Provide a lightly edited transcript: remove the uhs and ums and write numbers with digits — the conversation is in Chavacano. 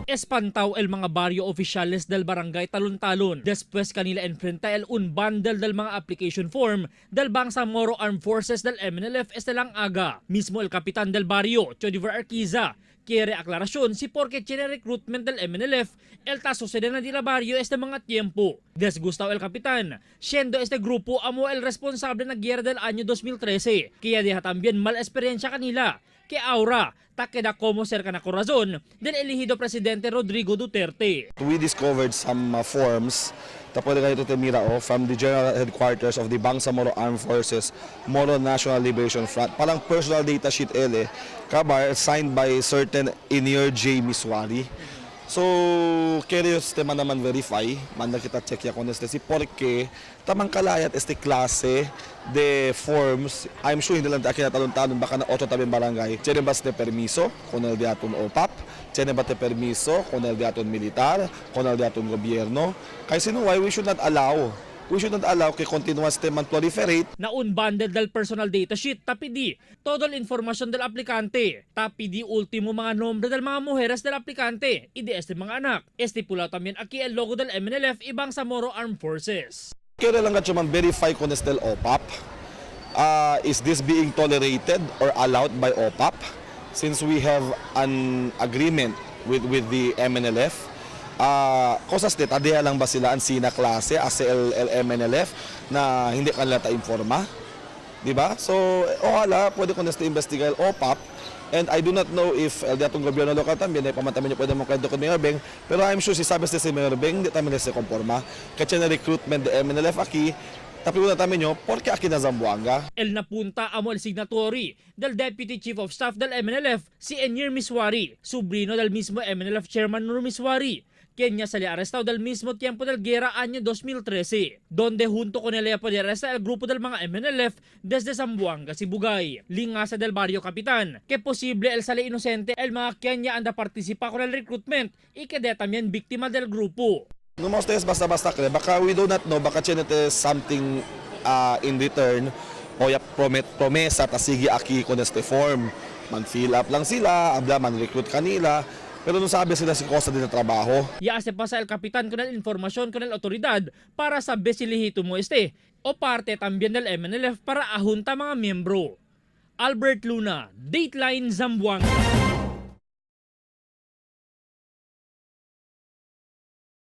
Espantao el mga barrio oficiales del barangay Talon-Talon después kanila enfrenta el un bundle del mga application form del Bangsamoro Armed Forces del MNLF este lang aga. Mismo el kapitan del barrio, Chodiver Arquiza, quiere aclaración si porque tiene recruitment del MNLF el ta sucede na dila barrio este mga tiempo. Desgustado el kapitan, siendo este grupo amo el responsable na guerra del año 2013, kaya deja también mal experiencia kanila que ahora ta queda como cerca na corazón del elegido presidente Rodrigo Duterte. We discovered some forms ta pwede kayo ito mira oh, from the General Headquarters of the Bangsamoro Armed Forces Moro National Liberation Front. Parang personal data sheet ele, kabar signed by certain Inir J. Miswari. So, curious tema naman verify, manda kita check ya con este si porque tamang kalayat este klase de forms. I'm sure hindi lang tayo kinatalon-talon, baka na otro tabing barangay. Tiene ba este permiso con el de aton OPAP? Tiene ba te permiso con el de aton militar? Con el de aton gobyerno? Kaya sino why we should not allow? We should not allow que continue este man proliferate. Na un bundle del personal data sheet tapidi todo la información del aplicante, tapidi último mga nombre del mga mujeres del aplicante y de este mga anak. Estipulado también aquí el logo del MNLF y Bangsamoro Armed Forces. Kaya lang ka man verify con este el OPAP. Is this being tolerated or allowed by OPAP? Since we have an agreement with the MNLF, cosas de tadea lang ba sila ang sina klase as el, el MNLF na hindi kanila ta informa? Di ba? So, ohala, pwede ko na investigar el OPAP. And I do not know if el datong gobyerno lokal también, ay pamantamin niyo pwede mong kwento con Mayor Beng, pero I'm sure si sabes si Mayor Beng, di tayo se conforma. Kasi na recruitment de MNLF aquí, tapi una tayo nyo, porque aquí na Zamboanga. El napunta amo el signatory del Deputy Chief of Staff del MNLF, si Enir Miswari, sobrino del mismo MNLF Chairman Nur Miswari, quien ya salió arrestado del mismo tiempo del guerra año 2013, donde junto con él ya podía arrestar el grupo del mga MNLF desde Zamboanga, Sibugay. Lingasa del barrio Capitán, que posible el sale inocente el mga Kenya anda participa con el recruitment y que de también víctima del grupo. No mga ustedes basta-basta kre, baka we do not know, baka tiene something in return o ya promesa ta sige aki con este form. Man fill up lang sila, abla man recruit kanila, pero nung sabi sila si cosa din na trabaho. Ya se pasa el capitán con el información con el autoridad para saber si legítimo este o parte también del MNLF para ahunta mga miyembro. Albert Luna, Dateline Zamboanga.